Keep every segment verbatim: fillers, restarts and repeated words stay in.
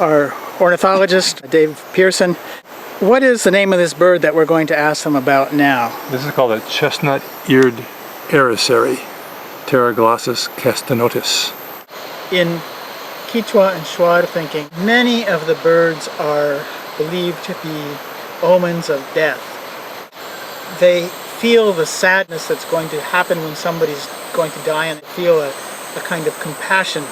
our ornithologist, Dave Pearson. What is the name of this bird that we're going to ask them about now? This is called a chestnut-eared araceli, Pteroglossus castanetus. In Quechua and Shuar thinking, many of the birds are believed to be omens of death. They feel the sadness that's going to happen when somebody's going to die, and they feel a, a kind of compassion.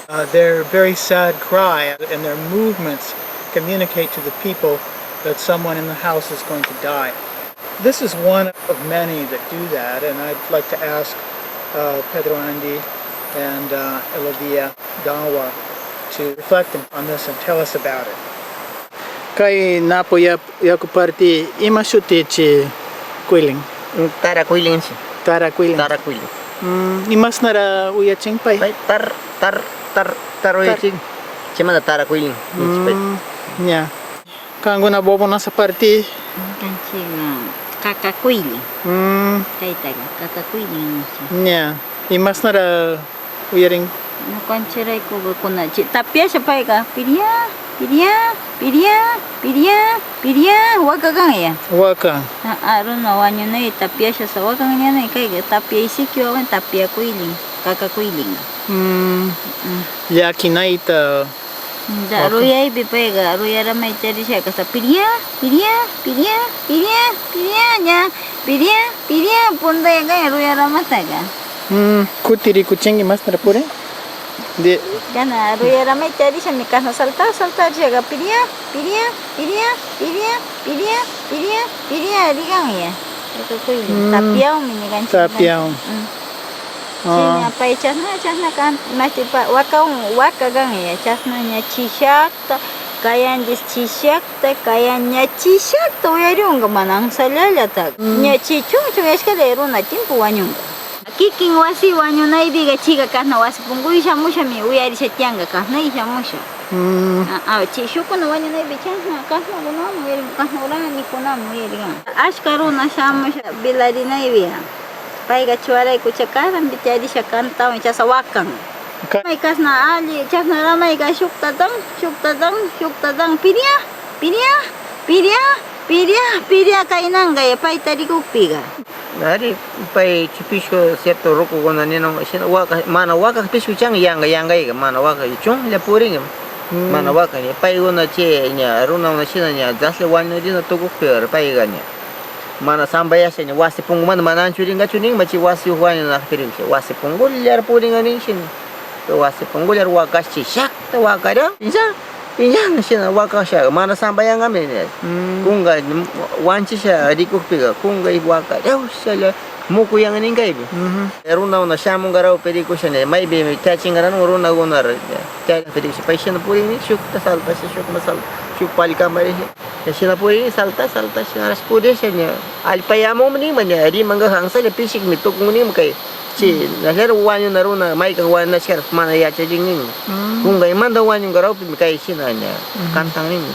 Uh, their very sad cry and their movements communicate to the people that someone in the house is going to die. This is one of many that do that, and I'd like to ask uh, Pedro Andy and uh, Elodia Dawa to reflect on this and tell us about it. Kay Napo ya-, yaku parti, ima shuti chi kuylin? Mm, tara kuylin, sí. Tara kuylin. Tara kuylin. Mm, imasnara uyachin pay? Pay tar, tar, tar, tar uyachin. Chimanta tara kuylin. Mm, ña. Kankuna Bobonas parti. Kanchikqa kaka kuylin. Mm. Kaytaqa kaka kuylin nisha. Ña. Imasnara uyarin? Ñuqanchikraykuqa kuna chi-, tapiasha payqa, piria, piria, piria, piria, piria, waka kan ya. Waka. A, a, runa wañunay tapiasha sa wakan ñanay kayqa, tapia isiki wawan, tapia kuylin, kaka kuylin. Mm. Mm. Llakinayta. Da, waka. Ruyaypi payqa, ruyaramay charisha kasa, piria, piria, piria, piria, piria, ña, piria, piria, puntayqa ruyaramataqa. Mm, kutirikuchinki masnara purin? De. Kana, ruyaramay charishami kana salta, salta rishaqa, piria, piria, piria, piria, piria, piria, piria, piria, rikan ya. Eso kuy, mm, tapiawanmi ñikanchik. Tapiawan. Mm. Ah. Chayna pay chasna, chasna kan, masipa, waka, waka kan ya, chasna ña chishakta, kayanchis chishakta, kayan ña chishakta uyariwanqa mana ansallallata. Mm. Ña chay chunchun iskay runa tiempo wañunqa. Kikin wasi wañunaypiqa chayqa kasna wasi punkuy shamushami uyarisha tiyanqa, kasnay shamusha. Mm. A, a, chay shukkuna wañunaypi chasna, kasnakunaman uyarin, kasna uranikunam uyarin. Ashka runa shamusha velarinaypi. Payqa chuwarayku chay karanpi charisha kantawan chasa wakan. Ka- May kasna alli, chasna ramayqa shuktatan, shuktatan, shuktatan, piria, piria, piria, piria, piria kaynanqa ya payta rikukpiqa. Ari, pay chupishku cierto rukukuna ninan, shina waka, mana waka pishku chan yanqa, yanqayqa, mana waka, chunlla purinqa. Mm. Mana waka, ña, paykuna chay, ña, runakuna shina, ña, daslla wañurina tukukpi, payqa, ña. Mana sambayasha, ña, wasi punkumanta mana anchurinqachu ninmi, chay wasi huk wañunaqpirinmi, wasi punkullar purinqa nin shina. Wasi punkullar wakash chishakta wakaran, ya, ya, shina wakasha, mana sambayanqami, ña. Mm. Kunka, wañuchisha rikukpiqa, kunka wakaran, ushalla mukuyan nin kaypi. Mhm. Runakuna shamunqarawpi rikusha, ña, maypimi kachinqaran runakuna, ña, chaypi rikusha, pay shina purinmi, shukta saltasha, shukta salta, shuk pallkama risha. Chashna purin salta, salta, chashnaras purisha ña. Allpayamunmi ninmi ña, rimanqa ansalla pishikmi tukun ninmi kay. Chay, mm, nasharu wañuna runa, maykan wañunashkaras mana yachachin ninmi. Mm. Kunkaymanta wañunqarawpimi kay shina ña, mhm, kantan ninmi.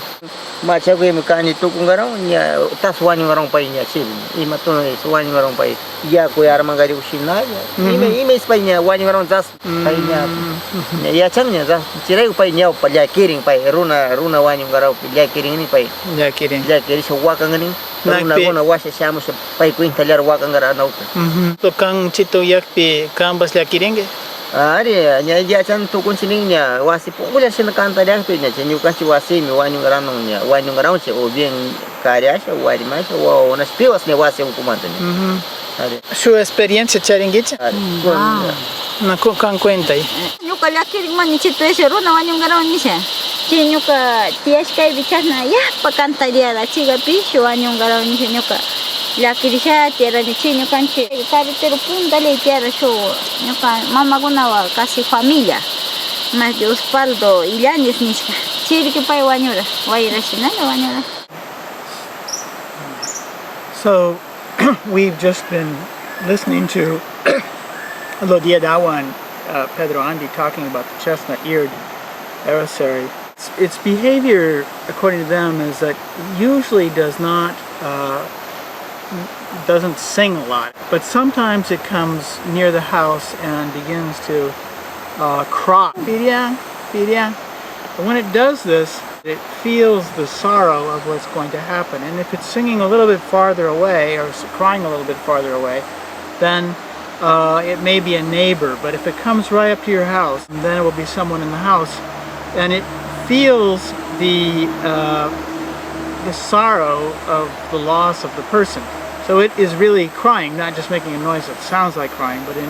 Machakuymi kani tukunqaran, ña, tas wañunqaran pay ña, chaymi. Ima tunaysa wañunqaran pay, yaku yarmanqariku shinalla. Mhm. Ima, ima ispay ña wañunqaran tas. Mm. Pay ña, ña yachan ña, ya, chayrayku pay ñawpa llakirin, pay runa, runa wañunqarawpi llakirin nin pay. Llakirin. Llakirisha wakan nin. Nakpi. Runakuna washa shamusha pay cuentallar wakanqaranawpi. Mhm. Tukan chitu yakpi kanpas llakirinki? Ari, ña yachan tukunchik nin ña wasi punkullar shina kantallapi ña chay ñukanchik wasimi wañunqaranun ña, wañunqaranchik o bien kariasha, warimasha, wawakunash piwas ña wasi ukumanta ña. Mhm. Ari. Shuk experiencia charinkichu? Ari. Mm, ah. Na, ku-, kan cuentay. Ñuka llakirinman nichituyashi runa wañunqarawan nisha. Chay ñuka tiyashkaypi chasna yapa kantallaran, chaykapish wañunqarawan nisha ñuka llakirisha tiyarani. Chay ñukanchik carretero puntallay tiyara shuk ñuka mamakunawan casi familia. Mas de Osvaldo Illanes nishka. Chaypi pay wañura, wayra shinalla wañura. So, we've just been listening to Lodia Dawa and uh, Pedro Andy talking about the chestnut-eared araceli. Its, its behavior, according to them, is that usually does not, uh, doesn't sing a lot, but sometimes it comes near the house and begins to uh, cry. Piriang, piriang. When it does this, it feels the sorrow of what's going to happen. And if it's singing a little bit farther away or s- crying a little bit farther away, then uh, it may be a neighbor. But if it comes right up to your house, then it will be someone in the house, and it feels the uh, the sorrow of the loss of the person. So it is really crying, not just making a noise that sounds like crying, but in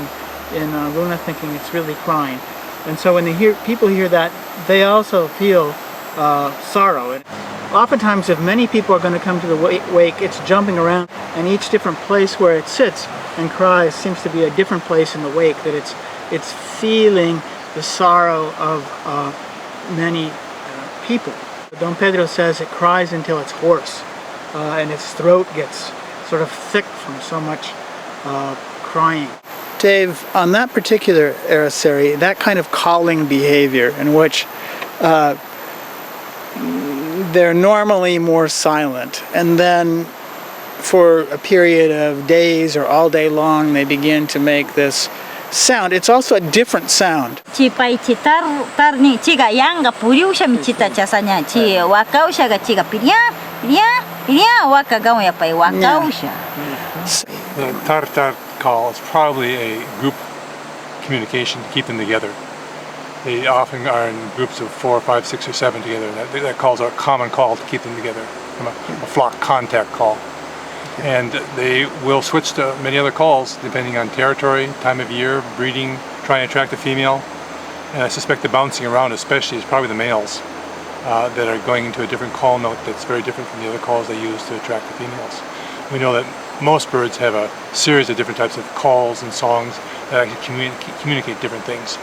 in uh, Runa thinking, it's really crying. And so when they hear people hear that, they also feel uh, sorrow. And oftentimes, if many people are going to come to the wa- wake, it's jumping around, and each different place where it sits and cries seems to be a different place in the wake. That it's it's feeling the sorrow of uh, many uh, people. Don Pedro says it cries until it's hoarse, uh, and its throat gets sort of thick from so much uh, crying. Dave, on that particular Araceli, that kind of calling behavior in which uh, they're normally more silent, and then for a period of days or all day long, they begin to make this sound. It's also a different sound. Chi pay chi tar, tarni chiga yanga puriushami chita chasaña, chi wakaushaga chiga piria, piria, piria, waka gauya pay wakausha. The tar tar call is probably a group communication to keep them together. They often are in groups of four, five, six, or seven together. And that, that calls are a common call to keep them together, from a, a flock contact call. And they will switch to many other calls depending on territory, time of year, breeding, trying to attract a female. And I suspect the bouncing around, especially, is probably the males uh, that are going into a different call note that's very different from the other calls they use to attract the females. We know that most birds have a series of different types of calls and songs that actually communi- communicate different things.